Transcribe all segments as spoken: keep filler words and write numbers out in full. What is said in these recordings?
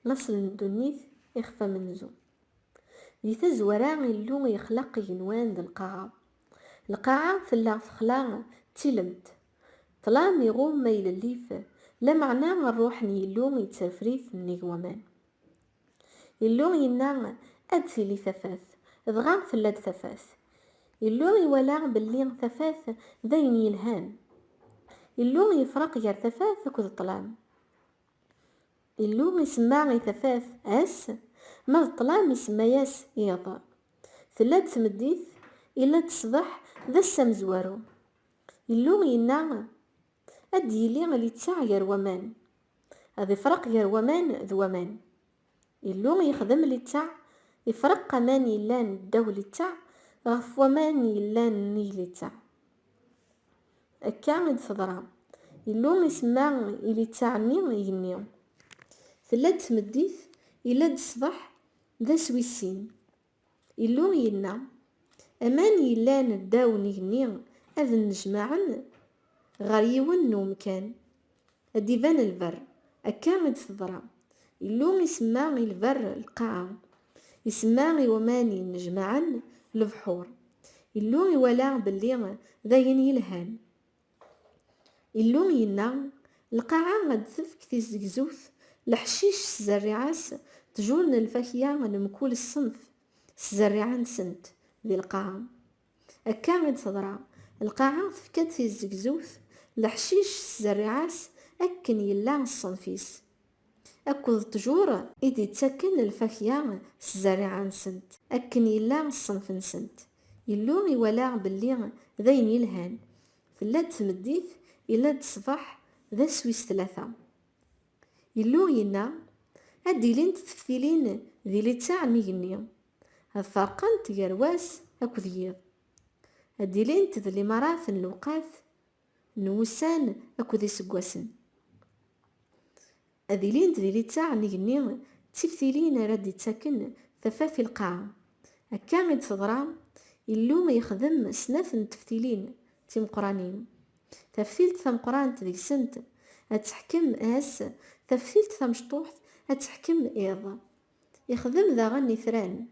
laṣel n ddunit, ixef amenzu. Di tazwara, Illu yexleq igenwan d lqaɛa. Lqaɛa tella texla d tilemt. Ṭṭlam iɣumm aylellif, lameɛna ṛṛuḥ n Yillu yettrefrif nnig waman. Illu yenna ad d-tili tafat, dɣa tella-d tafat. Illu iwala belli tafat d ayen yelhan. Illu yefreq gar tafat akked ṭṭlam. Illu isemma i tafat ass, ma d ṭṭlam isemma-yas iḍ. Tella-d tmeddit, illa-d ṣṣbeḥ, d ass amezwaru. Illu yenna ad d-yili littaɛ gar waman, ad ifreq gar waman d waman. Illu yexdem littaɛ, ifreq aman yellan ddaw littaɛ ɣef waman yellan nnig littaɛ. Akka i d-teḍra. Illu isemma i littaɛ-nni igenni. Tella-d tmeddit, illa-d ṣṣbeḥ, d ass wis sin. Illu yenna, aman yellan ddaw n igenni ad nnejmaɛen ɣer yiwen n umkan. Ad d-iban lberr. Akka i d-teḍra. Illu isemma i lberr lqaɛa. Isemma i waman yennejmaɛen lebḥur. Illu iwala belli d ayen yelhan. Illu yenna, lqaɛa ad d-tefk tizzegzewt, leḥcic s tzerriɛa-s, ttjur n lfakya n mkul ṣṣenf s zzerriɛa-nsent di lqaɛa. Akka i d-teḍra, lqaɛa tefka-d tizzegzewt, leḥcic s zzerriɛa-s akken yella ṣṣenf-is, akked ṭṭjur i d-ittaken lfakya s zzerriɛa-nsent, akken yella ṣṣenf-nsent. Illu iwala belli d ayen yelhan. Tella-d tmeddit, illa-d ṣṣbeḥ, d ass wis tlata. Illu yenna, ad d-ilint teftilin di littaɛ n igenni, ad ferqent gar wass akked yiḍ. Ad d-ilint d limarat n lewqat, n wussan akked iseggasen. Ad ilint di littaɛ n igenni d tiftilin ara d-ittaken tafat i lqaɛa. Akka i d-teḍra, Illu yexdem snat n teftilin timeqqranin. Taftilt tameqqrant deg-sent ad teḥkem ass, taftilt tamecṭuḥt ad teḥkem iḍ. Ixdem daɣen itran.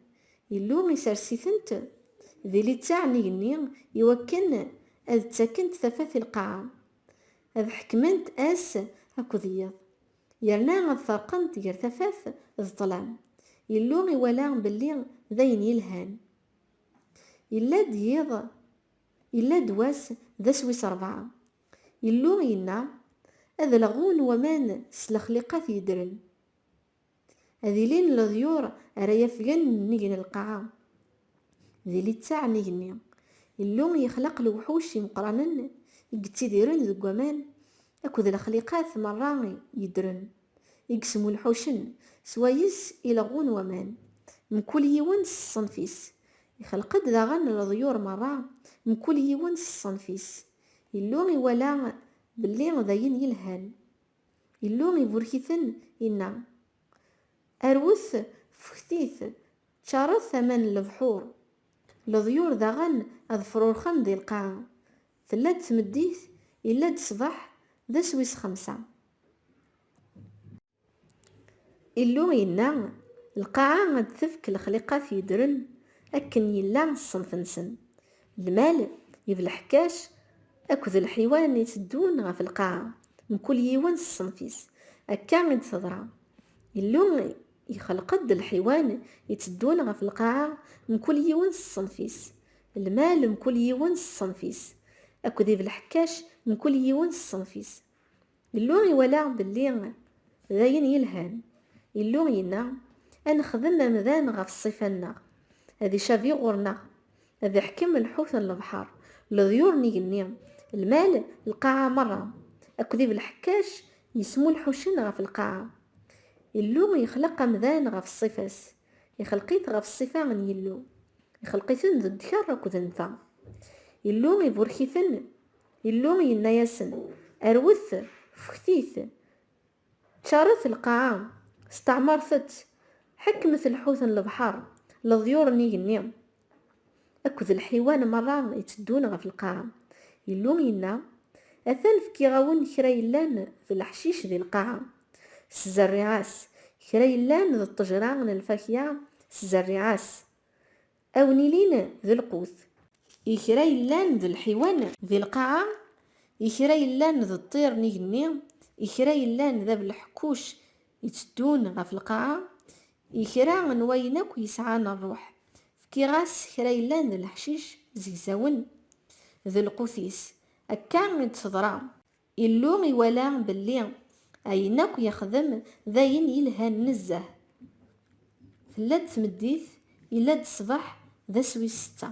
Illu isers-itent di littaɛ n igenni iwakken ad ttakent tafat i lqaɛa, ad ḥekment ass akked yiḍ, yerna ad ferqent gar tafat d ṭṭlam. Illu iwala belli d ayen yelhan. Yella-d yiḍ, yella-d wass, d ass wis ṛebɛa. Illu yenna, ad lɣun waman s lexliqat yeddren. Ad ilin leḍyur ara yafgen nnig n lqaɛa, di littaɛ n igenni. Illu yexleq lewḥuc imeqqranen i yettidiren deg waman, akked lexliqat merra yeddren, i yesmulḥucen swayes i leɣɣun waman, mkul yiwen s ṣṣenf-is. Ixleq-d daɣen leḍyur merra, mkul yiwen s ṣṣenf-is. Illu iwala belli d ayen yelhan. Illu iburek-iten, inna, arwet, fuktit, ččaret aman n lebḥur. Leḍyur daɣen ad frurxen di lqaɛa. Tella-d tmeddit, illa-d ṣṣbeḥ, d ass wis xemsa. Illu yenna, lqaɛa ad tefk lexliqat yeddren akken yella ṣṣenf-nsen. Lmal, ibelḥekkac akked lḥiwan itteddun ɣef lqaɛa, mkul yiwen s ṣṣenf-is. Akka i d-teḍra. Illu ixleq-d lḥiwan itteddun ɣef lqaɛa, mkul yiwen s ṣṣenf-is. Lmal, mkul yiwen s ṣṣenf-is. Akked ibelḥekkac, mkul yiwen s ṣṣenf-is. Illu iwala belli d ayen yelhan. Illu yenna, ad nexdem amdan ɣef ṣṣifa-nneɣ, ad icabi ɣur-neɣ, ad iḥkem lḥut n lebḥer, leḍyur n igenni, lmal, lqaɛa merra, akked ibelḥekkac yesmulḥucen ɣef lqaɛa. Illu yexleq amdan ɣef ṣṣifa-s, ixleq-it ɣef ṣṣifa n Yillu, ixleq-iten d ddkeṛ akked nta. Illu iburek-iten, Illu yenna-yasen, arwet, fuktit, ččaret lqaɛa, steɛmret-tt, ḥekmet lḥut n lebḥer, leḍyur n igenni, akked lḥiwan merra itteddun ɣef lqaɛa. Illu yenna, atan fkiɣ-awen kra yellan d leḥcic di lqaɛa, s zzerriɛa-s, Kra yellan d ṭṭejra n lfakya s zerriɛa-s, a wen-ilin d lqut. I kra yellan d lḥiwan di lqaɛa, i kra yellan d ṭṭir n igenni, i kra yellan d abelḥekkuc itteddun ɣef lqaɛa, i kra n wayen akk yesɛan ṛṛuḥ. Fkiɣ-as kra yellan d leḥcic zegzawen d lqut-is. Akka i d-teḍra. Illu iwala belli ayen akk yexdem d ayen yelhan nezzeh. Tella-d tmeddit, yella-d ṣṣbeḥ d ass wis setta.